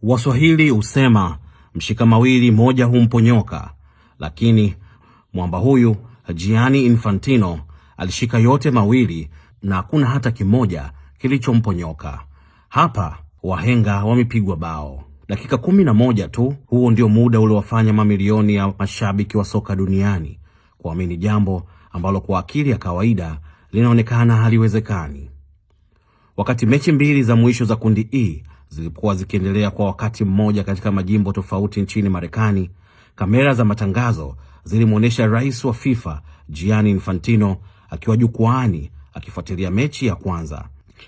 Waswahili husema mshika mawili moja humponyoka, lakini mwamba huyu Gianni Infantino alishika yote mawili na hakuna hata kimoja kilichomponyoka. Hapa wahenga wamepigwa bao. Dakika 11 tu, huo ndio muda uliowafanya mamilioni ya mashabiki wa soka duniani kuamini jambo ambalo kwa akili ya kawaida linaonekana haliwezekani. Wakati mechi mbili za mwisho za kundi E zilikuwa zikiendelea kwa wakati mmoja katika majimbo tofauti nchini Marekani, kamera za matangazo zilimwonyesha rais wa FIFA Gianni Infantino akiwa jukwaani akifuatilia mechi ya kwanza.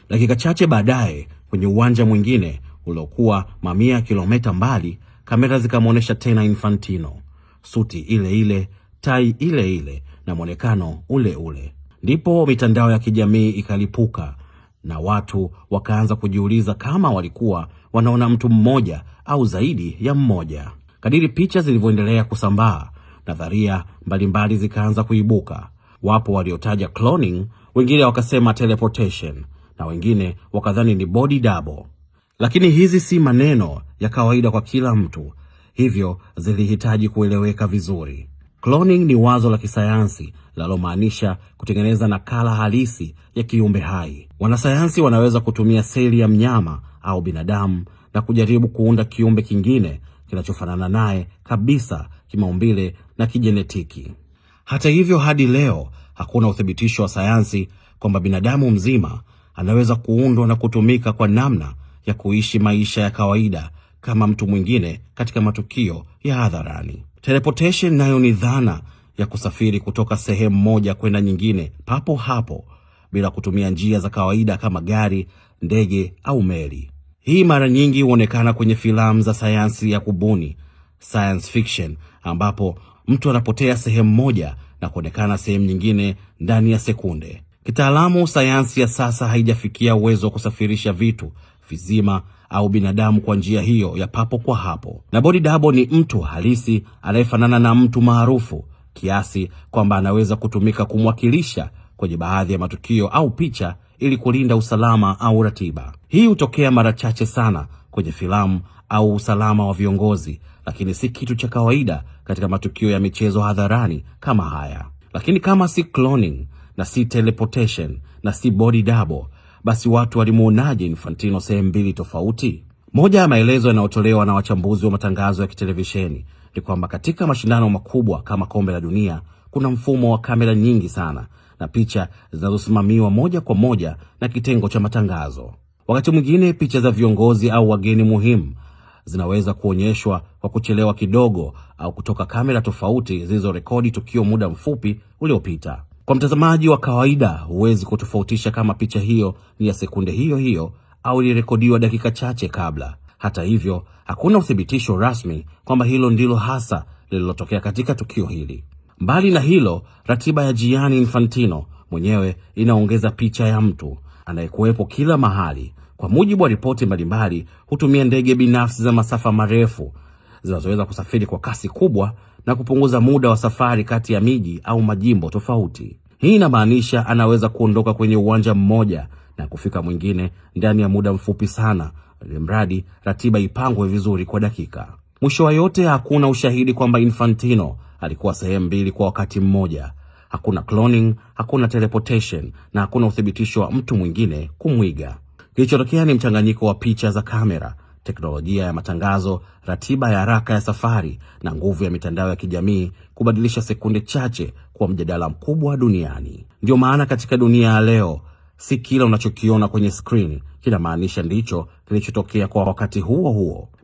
Dakika chache baadaye, kwenye uwanja mwingine uliokuwa mamia ya kilomita mbali, kamera zikamwonyesha tena Infantino, suti ile ile, tai ile ile na mwonekano ule ule. Ndipo mitandao ya kijamii ikalipuka na watu wakaanza kujiuliza kama walikuwa wanaona mtu mmoja au zaidi ya mmoja. Kadiri picha zilivyoendelea kusambaa, nadharia mbalimbali zikaanza kuibuka. Wapo waliotaja cloning, wengine wakasema teleportation na wengine wakadhani ni body double. Lakini hizi si maneno ya kawaida kwa kila mtu, hivyo zilihitaji kueleweka vizuri. Cloning ni wazo la kisayansi linalomaanisha kutengeneza nakala halisi ya kiumbe hai. Wanasayansi wanaweza kutumia seli ya mnyama au binadamu na kujaribu kuunda kiumbe kingine kinachofanana naye kabisa kimaumbile na kijenetiki. Hata hivyo, hadi leo hakuna uthibitisho wa sayansi kwamba binadamu mzima anaweza kuundwa na kutumika kwa namna ya kuishi maisha ya kawaida kama mtu mwingine katika matukio ya hadharani. Teleportation nayo ni dhana ya kusafiri kutoka sehemu moja kwenda nyingine papo hapo bila kutumia njia za kawaida kama gari, ndege au meli. Hii mara nyingi huonekana kwenye filamu za sayansi ya kubuni, science fiction, ambapo mtu anapotea sehemu moja na kuonekana sehemu nyingine ndani ya sekunde. Kitaalamu, sayansi ya sasa haijafikia uwezo wa kusafirisha vitu vizima au binadamu kwa njia hiyo ya papo kwa hapo. Na body double ni mtu halisi anayefanana na mtu maarufu kiasi kwamba anaweza kutumika kumwakilisha kwenye baadhi ya matukio au picha ili kulinda usalama au ratiba. Hii hutokea mara chache sana kwenye filamu au usalama wa viongozi, lakini si kitu cha kawaida katika matukio ya michezo hadharani kama haya. Lakini kama si cloning na si teleportation na si body double, basi watu walimuonaje Infantino sehemu mbili tofauti? Moja ya maelezo yanayotolewa na wachambuzi wa matangazo ya kitelevisheni ni kwamba katika mashindano makubwa kama Kombe la Dunia kuna mfumo wa kamera nyingi sana na picha zinazosimamiwa moja kwa moja na kitengo cha matangazo. Wakati mwingine picha za viongozi au wageni muhimu zinaweza kuonyeshwa kwa kuchelewa kidogo au kutoka kamera tofauti zilizorekodi tukio muda mfupi uliopita. Kwa mtazamaji wa kawaida, huwezi kutofautisha kama picha hiyo ni ya sekunde hiyo hiyo au ilirekodiwa dakika chache kabla. Hata hivyo, hakuna uthibitisho rasmi kwamba hilo ndilo hasa lililotokea katika tukio hili. Mbali na hilo, ratiba ya Gianni Infantino mwenyewe inaongeza picha ya mtu anayekuwepo kila mahali. Kwa mujibu wa ripoti mbalimbali, hutumia ndege binafsi za masafa marefu zinazoweza kusafiri kwa kasi kubwa na kupunguza muda wa safari kati ya miji au majimbo tofauti. Hii inamaanisha anaweza kuondoka kwenye uwanja mmoja na kufika mwingine ndani ya muda mfupi sana, ili mradi ratiba ipangwe vizuri kwa dakika. Mwisho wa yote, hakuna ushahidi kwamba Infantino alikuwa sehemu mbili kwa wakati mmoja. Hakuna cloning, hakuna teleportation na hakuna uthibitisho wa mtu mwingine kumwiga. Kilichotokea ni mchanganyiko wa picha za kamera, teknolojia ya matangazo, ratiba ya haraka ya safari na nguvu ya mitandao ya kijamii kubadilisha sekunde chache kuwa mjadala mkubwa duniani. Ndiyo maana katika dunia ya leo, si kila unachokiona kwenye screen kinamaanisha ndicho kilichotokea kwa wakati huo huo.